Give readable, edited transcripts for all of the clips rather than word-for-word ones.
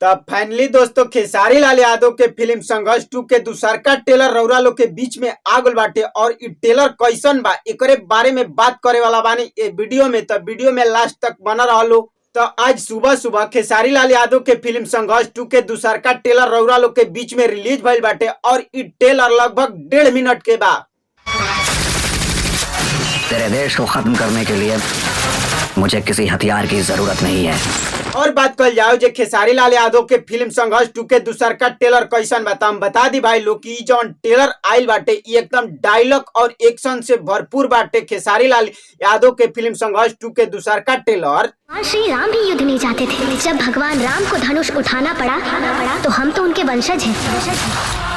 तब फाइनली दोस्तों, खेसारी लाल यादव के फिल्म संघर्ष 2 के दूसरका ट्रेलर रउरा लोग के बीच में आ गइल बाटे और इ ट्रेलर कैसन बा, एकरे बारे में बात करे वाला बानी ए वीडियो में। त वीडियो में लास्ट तक बना रहलो। तो आज सुबह सुबह खेसारी लाल यादव के फिल्म संघर्ष 2 के दूसरका ट्रेलर रउरा लोग के बीच में रिलीज भइल बाटे और इ ट्रेलर लगभग 1.5 मिनट के बा। तेरे देश को खत्म करने के लिए मुझे किसी हथियार की जरूरत नहीं है। और बात कल जाओ जे खेसारी लाल यादव के फिल्म संघर्ष 2 के दूसरका ट्रेलर कैसन बा, त हम बता दी भाई लोग कि इ जौन ट्रेलर आइल बाटे, इ एकदम डायलॉग और एक्शन से भरपूर बाटे। खेसारी लाल यादव के फिल्म संघर्ष 2 के दूसरका ट्रेलर। भगवान श्री राम भी युद्ध नहीं चाहते थे। जब भगवान राम को धनुष उठाना पड़ा, तो हम तो उनके वंशज हैं।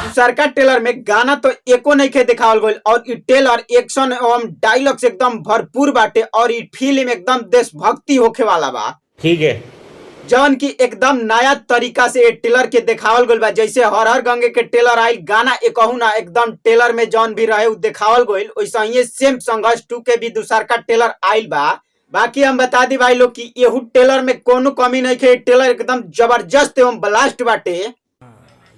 दूसरका ट्रेलर में गाना तो एको नहीं के दिखावल गइल और इ ट्रेलर एक्शन एवं डायलॉग से एकदम भरपूर बाटे और इ फिल्म एकदम देशभक्ति होखे वाला बा। ठीक है। जौन की एकदम नया तरीका से ये ट्रेलर के देखावल गइल बा। जैसे हर हर गंगे के ट्रेलर आइल, गाना एकहू ना, एकदम ट्रेलर में जौन भी रहे उ देखावल गइल, वैसे ही सेम संघर्ष 2 के भी दूसरका ट्रेलर आइल बा। बाकी हम बता दी भाई लोग कि एहू ट्रेलर में कोनो कमी नहीं है। ट्रेलर एकदम जबरदस्त एवं ब्लास्ट बाटे।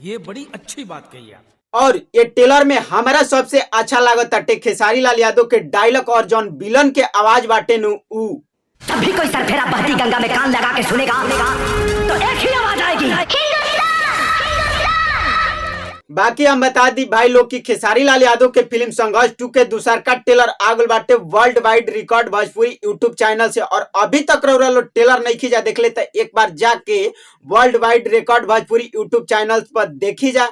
ये बड़ी अच्छी बात कही आप। और ये ट्रेलर में हमारा सबसे अच्छा लागत ताटे खेसारी लाल यादव के डायलॉग और जौन विलन के आवाज बाटे नु उ। जब भी कोई सरफेरा बहती गंगा में कान लगा के सुनेगा, तो एक ही आवाज आएगी। बाकी हम बता दी भाई लोग की खेसारी लाल यादव के फिल्म संघर्ष 2 के दूसरका ट्रेलर आ गइल बाटे world wide record Bhojpuri YouTube channel से और अभी तक रउरा लोग ट्रेलर नहीं जा देख ले, तो एक बार जाके world wide record Bhojpuri YouTube channel पर देखी जा।